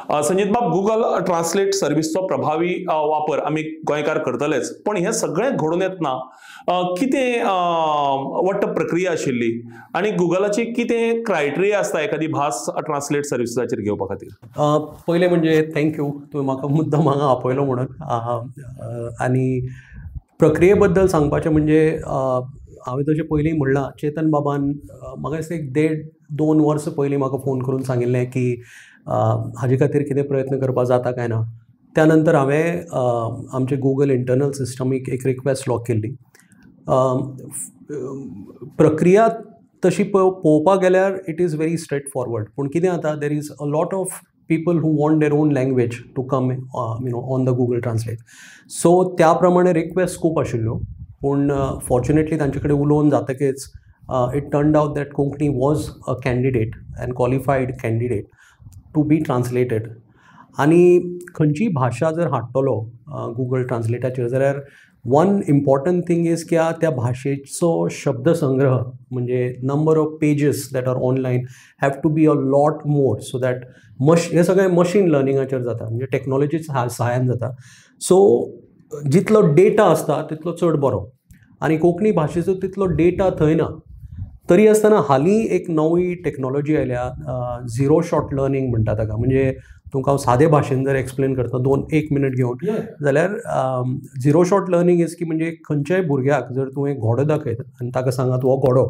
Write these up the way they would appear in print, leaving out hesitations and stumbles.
संजीत बाब, Google translate सर्विसचो प्रभावी वापर आमी गोंयकार करतलेच, पण हें सगळें घडून येतना कितें वट्ट प्रक्रिया आशिल्ली आनी गुगलाची कितें क्रायटेरिया आसता एखादी भास ट्रान्सलेट सर्विसाचेर घेवपा खातीर? पयलें म्हणजे thank you, तुवें म्हाका मुद्दम हांगा आपयलो म्हणून. आनी प्रक्रिये बद्दल सांगपाचें म्हणजे हांवें तशें पयलीं म्हणलां, चेतन बाबान म्हाका दिसता एक 1.5-2 वर्सां पयलीं म्हाका फोन करून सांगिल्लें की हाजे खातीर कितें प्रयत्न करपाक जाता काय ना. त्या नंतर हांवें आमचे गुगल इंटरनल सिस्टमीक एक रिक्वेस्ट लॉक केल्ली. प्रक्रिया तशी पळोवपाक गेल्यार it is very straight forward, पूण कितें जाता, there is a lot of people who want their own language to come you know on the Google Translate. So त्या प्रमाणे रिक्वेस्ट खूब आशिल्ल्यो, पूण फॉर्च्युनेटली तांचे कडेन उलोवन जातकीच it turned out that Konkani was a candidate and qualified candidate to be translated. आनी खंयचीय भाशा जर हाडटलो गुगल ट्रान्सलेटाचेर जाल्यार वन इम्पॉर्टंट थींग is की त्या भाशेचो शब्दसंग्रह म्हणजे number of pages that are online have to be a lot more, so that हें सगळें मशीन लर्निंगाचेर जाता, म्हणजे टॅक्नोलॉजीच्या सहाय्यान जाता. सो जितलो डेटा आसता तितलो चड बरो, आनी कोंकणी भाशेचो तितलो डेटा थंय ना. तरी आसतना हालीं एक नवी टॅक्नोलॉजी आयल्या, झिरो शॉट लर्निंग म्हणटा ताका. म्हणजे तुमकां हांव सादे भाशेन जर एक्सप्लेन करता 2-1 मिनट घेवन जाल्यार झिरो शॉट लर्निंग is की म्हणजे खंयच्याय भुरग्याक जर तुवें घोडो दाखयत आनी ताका सांगत हो घोडो,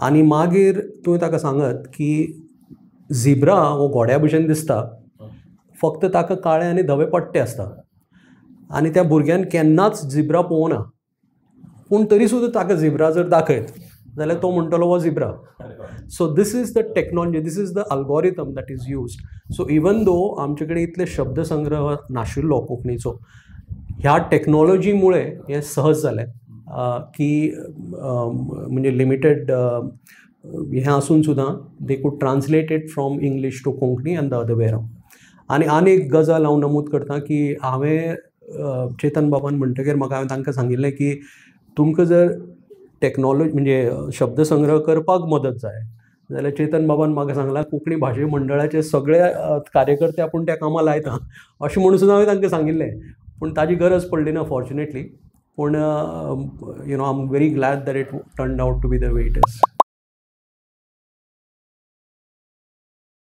आनी मागीर तुवें ताका सांगत की झिब्रा हो घोड्या भशेन दिसता, फक्त ताका काळे आनी धवे पट्टे आसता, आनी त्या भुरग्यान केन्नाच झिब्रा पळोवना, पूण तरी सुद्दां ताका झिब्रा जर दाखयत जाल्यार तो म्हणटलो हो zebra. So this is the technology, this is the algorithm that is used. So even though आमचे कडेन इतले शब्दसंग्रह नाशिल्लो कोंकणीचो, ह्या टॅक्नोलॉजीमुळे हें सहज जालें की म्हणजे लिमिटेड हें आसून सुद्दां they could translate it from English to Konkani and the other way round. आनी आनी एक गजाल हांव नमूद करता की हांवें चेतन बाबान म्हणटकीर म्हाका हांवें तांकां सांगिल्लें की तुमकां जर टॅक्नोलॉजी म्हणजे शब्दसंग्रह करपाक मदत जाय जाल्यार चेतन बाबान म्हाका सांगलां कोंकणी भाशे मंडळाचे सगळे कार्यकर्ते आपूण त्या कामाक लायता अशें म्हणून सुद्दां हांवें तांकां सांगिल्लें, पूण ताजी गरज पडली ना फॉर्च्युनेटली. पूण you know I am very glad that it turned out to be the way it is.